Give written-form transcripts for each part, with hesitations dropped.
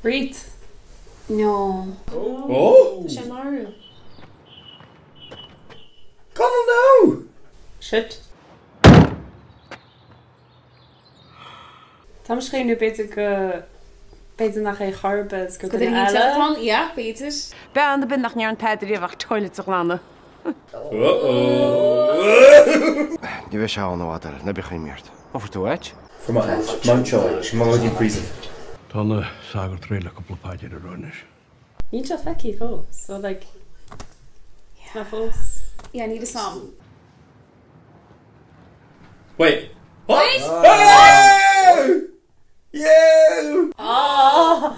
Rít. No. Oh! Tá sé marbh. Conall no! Shit. Tá mise ag cuimhneamh b'fhéidir go, b'fhéidir nach é chor ar bith is gur duine eile. Yeah, b'fhéidir. Bean ar bith nach ndearna tada riamh ach toilet a ghlanadh. Ní bheidh sé ann i bhfad eile, ná bíodh imní ort. An bhfuair tú áit? Fuair mé áit. Mountjoy, Mountjoy Prison. Tá na sagart réidh le cúpla paidir a rá anois. Níl sé feicthe fós, so like, tá mé fós. Yeah, níl fhios a'm. Wait. What? Wait. Oh! Yeah! Oh!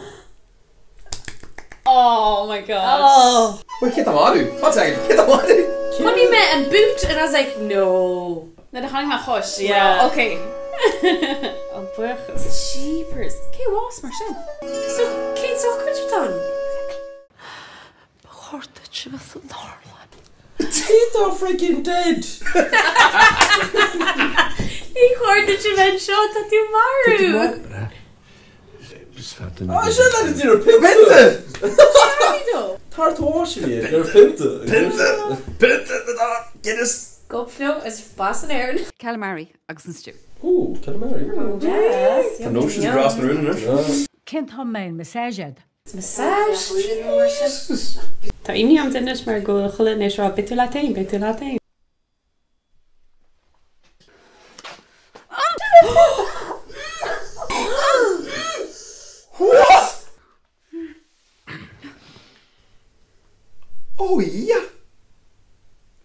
Oh my god. Oh! Wait, cé tá marbh? One second, cé tá marbh? Chonaic mé an boot and I was like, no. Nuair a chonaic mé chois. Yeah. Ok. Oh, buíochas. Jeepers. Cé bhás mar sin? So, cén sochraid atá ann? Ba chóir duit a bheith san leabharlann. Teeth are freaking dead! Ní chóir duit a bheith anseo, tá tú marbh! Ah, sin le d'iarraidh pionta! Tar tomhais a bhí ag iarraidh pionta. Pionta! Pionta! Guinness! Gobflow is bas in Éirinn. Calamari agus an stew. Ooh, calamari. Yes. Tá notions gras na rún anois. Cén t-am a mbeidh an massage agat? Massage? Tá imní orm anois mar go bhfuil chuile dhuine ag rá beidh tú leat féin, beidh tú leat féin. Oh yeah!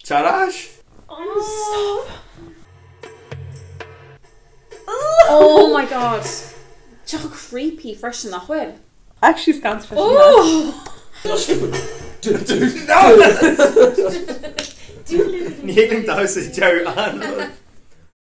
Tar ais! Oh stop! Oh my god! Tá chomh creepy freisin nach bhfuil? Actually scanrúil freisin. Ní thuigim damhsa deireadh an.